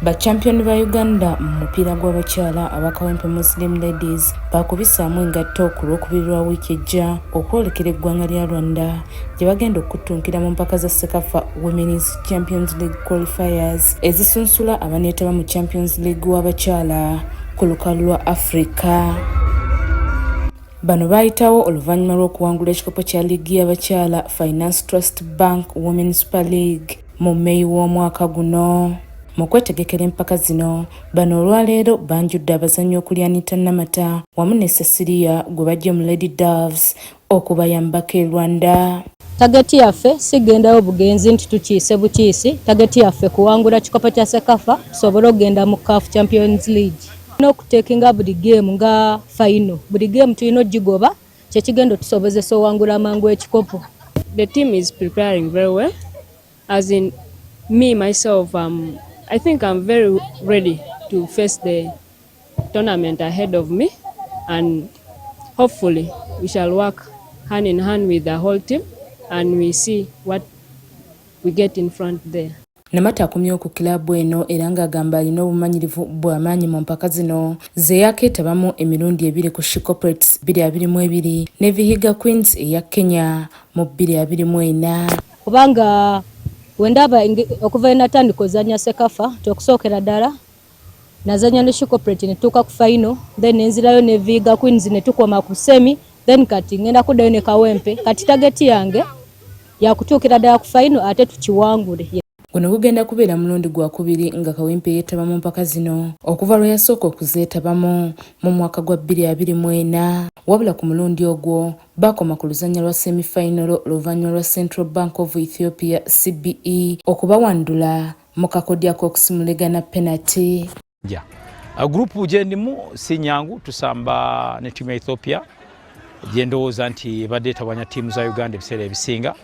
Ba champion ba Uganda mu mupiira gw'abakyala aba Kawempe Muslim Ladies baakubisaamu engatto ku Lwokubiri lwa wiiki ejja okwolekera eggwanga lya Rwanda gye bagenda okuttunkira mu mpaka za CECAFA Women's Champions League Qualifiers ezisunsula abaneetaba mu Champions League w'abakyala ku lukalu lwa Africa. Bano baayitawo oluvannyuma lw'okuwangula ekikopo kya liigi y'abakyala Finance Trust Bank Women Super League mu May w'omwaka guno. Mu kwetegekera empaka zino, bano olwaleero banjudde abazannyi okuli Anita Namata wamu ne Cecilia gwe baggye mu Lady Doves okubayambako e Rwanda. Target yaffe si gendayo bugenzi nti tukiise bukiisi. Target yaffe kuwangula kikopo kya CECAFA tusobole okugenda mu CAF Champions League. Tulina okutekinga buli game nga final. Buli game tulina ogigoba, kyekigenda otusobozesa owangula amangu ekikopo. The team is preparing very well. As in me, myself, I think I'm very ready to face the tournament ahead of me, and hopefully we shall work hand in hand with the whole team and we see what we get in front there. Namata akomyewo ku kiraabu eno era ng'agamba alina obumanyirivu bw'amaanyi mu mpaka zino ze yakeetabamu emirundi ebiri ku She Corporates 2022 ne Vihiga Queens eya Kenya mu 2024. Kubanga wendaba okuva enatandika ozanya CECAFA, okusookera ddala nazanya ne She Corporate netuuka ku final, then nenzirayo ne Vihiga Queens netukoma ku semi, then kati ngenda kuddayo ne Kawempe. Kati target yange yakutuukira ddala ku final ate tukiwangule. Guno gugenda kubeera mulundi gwakubiri nga Kawempe yeetaba mu mpaka zino okuva lwe yasooka okuzeetabamu mu mwaka gwa 2024. Wabula ku mulundi ogwo bakoma ku luzannya lwa semifinal oluvannyuma lwa Central Bank of Ethiopia, CBE, okubawandula mu kakodyo ak'okusimuligana penalty. Ja group gye ndimu si nyangu. Tusamba ne ttiimu ya Ethiopia gye ndowooza nti ebadde etabanya ttiimu za Uganda ebiseera ebisinga,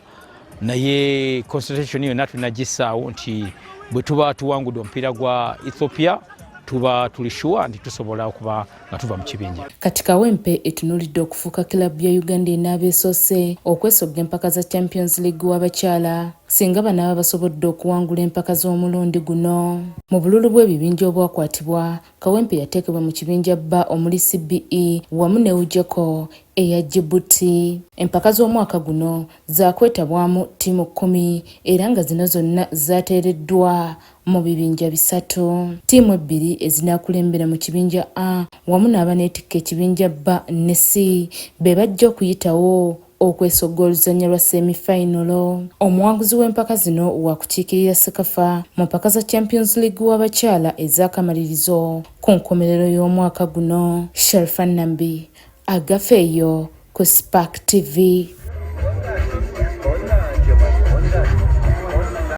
naye concentration yonna tulina gissaawo nti bwe tuba tuwangudde omupiira gwa Ethiopia, tuba tuli sure nti tusobola okuba nga tuva mu kibinja. Kati Kawempe etunuulidde okufuuka kilabu ya Uganda enaaba esoose okwesogga empaka za Champions League w'abakyala singa banaaba basobodde okuwangula empaka z'omulundi guno. Mu bululu bw'ebibinja obwakwatibwa, Kawempe yateekebwa mu kibinja B omuli CBE wamu ne Ujeko eya Djibouti. Empaka z'omwaka guno zaakwetabwamu ttiimu 10 era nga zino zonna zaateereddwa mu bibinja bisatu. Ttiimu ebbiri ezinaakulembera mu kibinja A wamu n'abaneetikka ekibinja B ne C be bajja okuyitawo okwesogga oluzannya lwa semifinal. Omuwanguzi w'empaka zino wakukiikirira CECAFA mu mpaka za Champions League w'abakyala ez'akamalirizo ku nkomerero y'omwaka guno. Sharifah Nambi, Agafeeyo ku Spark TV.